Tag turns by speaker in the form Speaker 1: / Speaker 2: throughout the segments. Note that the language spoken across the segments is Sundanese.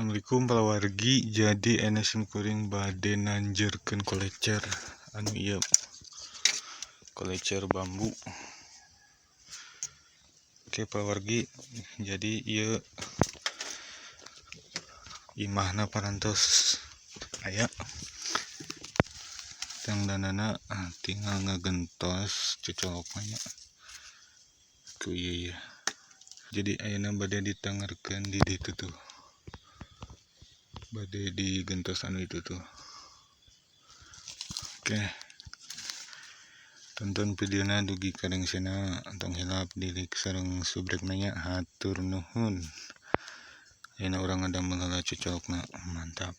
Speaker 1: Assalamualaikum palawargi. Jadi ena simkuring bade nanjeurkeun kolecer anu ieu kolecer bambu. Oke palawargi, jadi ieu imahna parantos aya tangdanana tinggal ngagentos cocolokna nya ku ieu. Jadi ayeuna bade ditangerkeun di ditu tuh, bade digentos anu itu tuh. Oke, tonton videona dugi ka rengsena, tong hilap di like sareng subscribe nya. Hatur nuhun. Ayeuna urang ngadamel heula cocolokna, mantap.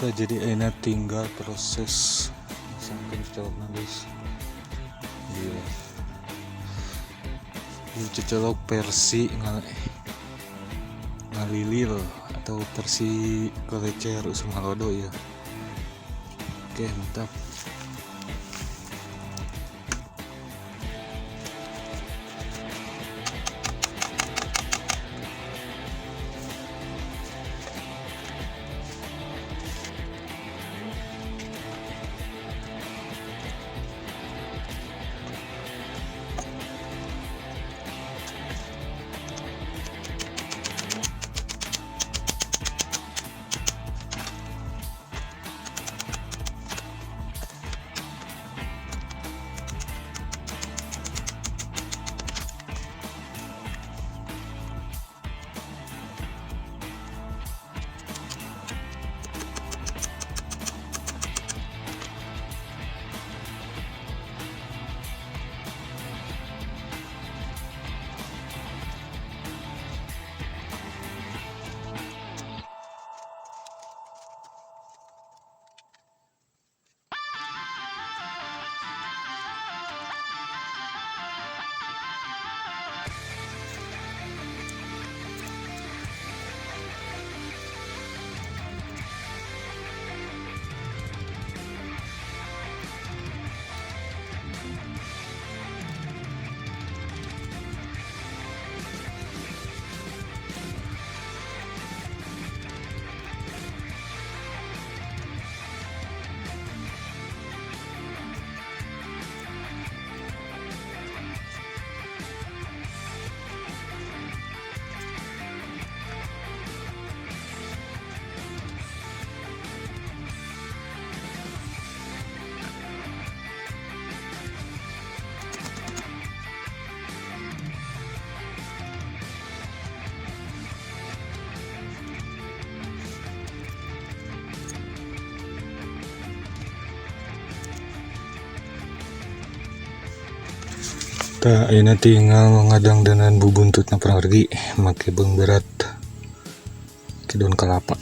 Speaker 1: Jadi enak tinggal proses masangkeun cocolokna guys. Iya. Ini cocolok versi ngalilil atau versi kolecer usum halodo ya. Oke, mantap. Tah ayeuna tinggal ngadangdanan bubuntutna parawargi make beung berat ke daun kelapa.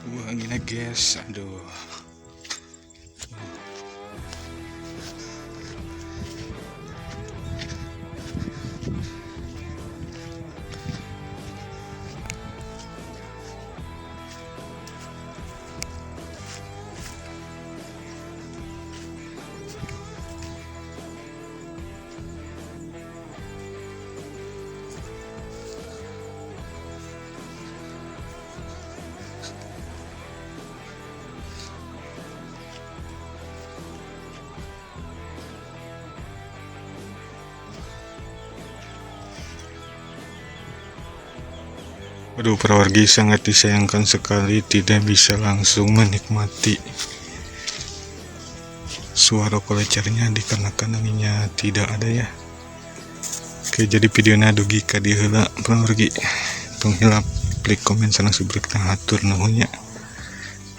Speaker 1: Wah, anginnya guys, aduh. Aduh, parawargi, sangat disayangkan sekali tidak bisa langsung menikmati suara kolecernya dikarenakan anginnya tidak ada ya. Oke, jadi videonya dugi ka dieu heula parawargi. Tong hilap klik komen sareng subscribe hatur nuhun nya.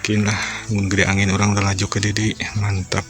Speaker 1: Oke lah, mun gede angin urang udah laju ke dieu, mantap.